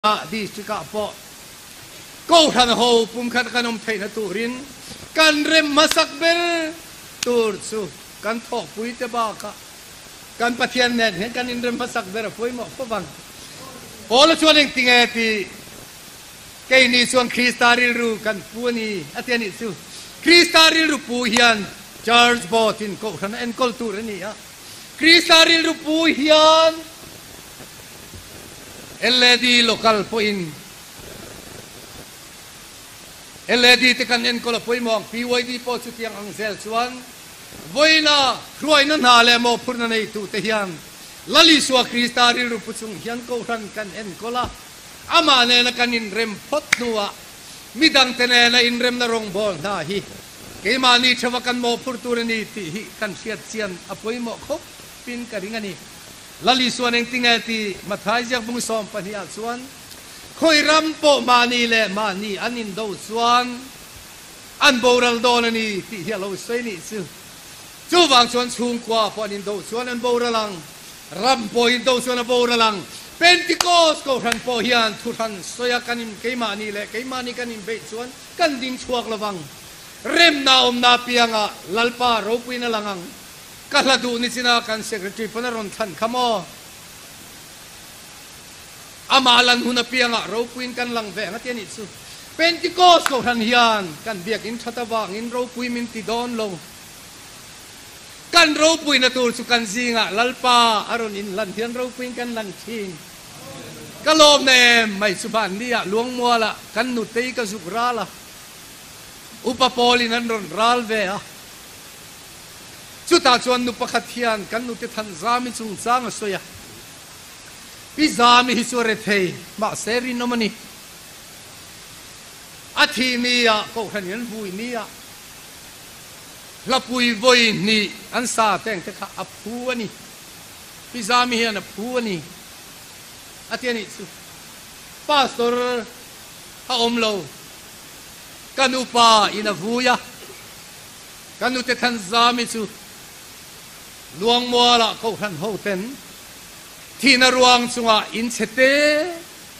District ah pawh Kohhran ho pumkhat kan awm theihna turin kan rem hmasak ber tur chu kan thawkpui te bakah kan Pathian nen hian kan inrem hmasak ber a pawimawh fo vang. Paula chuan engtinge tih keini chuan Krista rilru kan pu a ni a ti a nih chu. Krista rilru pu hian Church Board in Kohhran a enkawl tur a ni a. Krista rilru pu hian LAD local pawhin LAD te kan enkawl a pawimawh ang, PYD pawh chutiang ang zel chuan vawiina hruaina hna leh mawhphurhna neitute hian Lal Isua Krista rilru pu chung hian Kohhran kan enkawl a, amah nena kan inrem phawt hnuah midangte nena inremna rawngbâwl hna hi keimahni theuha kan mawhphurh tur a ni tih hi kan hriat chian a pawimawh khawpin ka ring a ni. Lal Isuan engtinge ti Mathai ziak bung 12 ah chuan, Khawi ram pawh mahni leh mahni an indo chuan an boral dawn a ni tih hi a lo sawi nih chu. Chuvang chuan chhungkua pawh an indo chuan an boral ang, ram pawh indo chuan a boral ang. Pentecost Kohhran pawh hian thuhran sawi a kan in keimahni leh keimahni kan inbeih chuan kan ding chhuak lovang. Remna awmna apiangah Lalpa ropuiin a lang ang. Ka hla duh ni china kan secretary pawn a rawn thlan kha maw? Amah lan hun apiangah ropuiin kan lang ve ang a ti a nih chu. Pentecost kohhran hian kan biakinn that avangin ropui min ti dawn lo. Kan ropuina tur chu kan zingah Lalpa a rawn inlan hian ropuiin kan lang thin. Ka lawm na em mai chu hmanni ah Luangmual ah kan nutei ka zuk ral a, Upa Paul-in an rawn ral ve a. Chutah chuan nu pakhat hian kan nute than Zami chungchang a sawi a, Pi Zami hi chu a rethei, mahse rinawm a ni. A thih ni ah Kohhran in an vui ni ah hlapui vawi hnih an sa teng te kha a phu a ni. Pi Zami hian a phu a ni a ti a nih chu. Pastor a awm lo, kan upa in a vui a. Ka nute Thanzami chu Luangmualah Kohhran hoten thihna ruang chungah in chhe te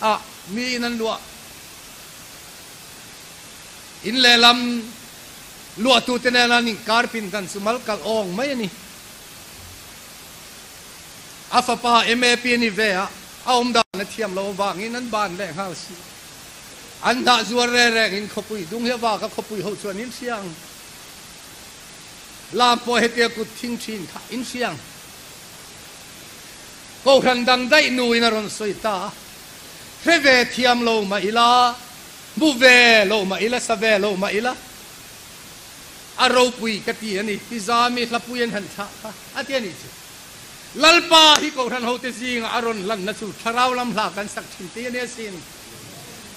ah mi in an luah. In lehlam luahtute nen an inkar pindan chu mal kalh awng mai a ni. A fapa MAP a ni ve a, a awm dan a thiam lo avangin an ban leh nghal si. An hnah zuar reng reng in khawpui dung hi a vak a, khawpui ho chuan in hria ang. Lam pawh hetia kut thing thin kha in hria ang. Kohhran dang daih nu in a rawn sawi ta a, hre ve thiam lo mah ila, hmu ve lo mah ila, sa ve lo mah ila, a ropui ka ti a ni, ti zami hlapui an han thlah kha a ti a nih chu. Lalpa hi Kohhran hote zingah a rawn hlanna chu thlarau lam hla kan sak thin tih a ni asin.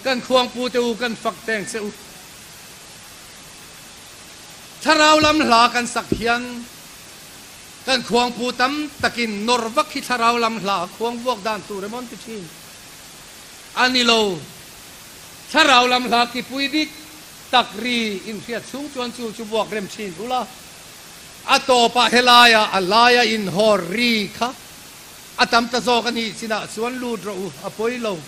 Kan khuangpu te u kan fak teng che u. Thlarau lam hla kan sak hian kan khuangpu tam takin nawr vak hi thlarau lam hla khuang vuak dan tur emaw an ti thin. A ni lo. Thlarau lam hla kipui dik tak ri inhriat chhung chuan chu chu vuak rem thin ula. A tawpah helaia a laia inhawr ri kha a tam ta zawk a nih chinah chuan lut rawh u, a pawi lo.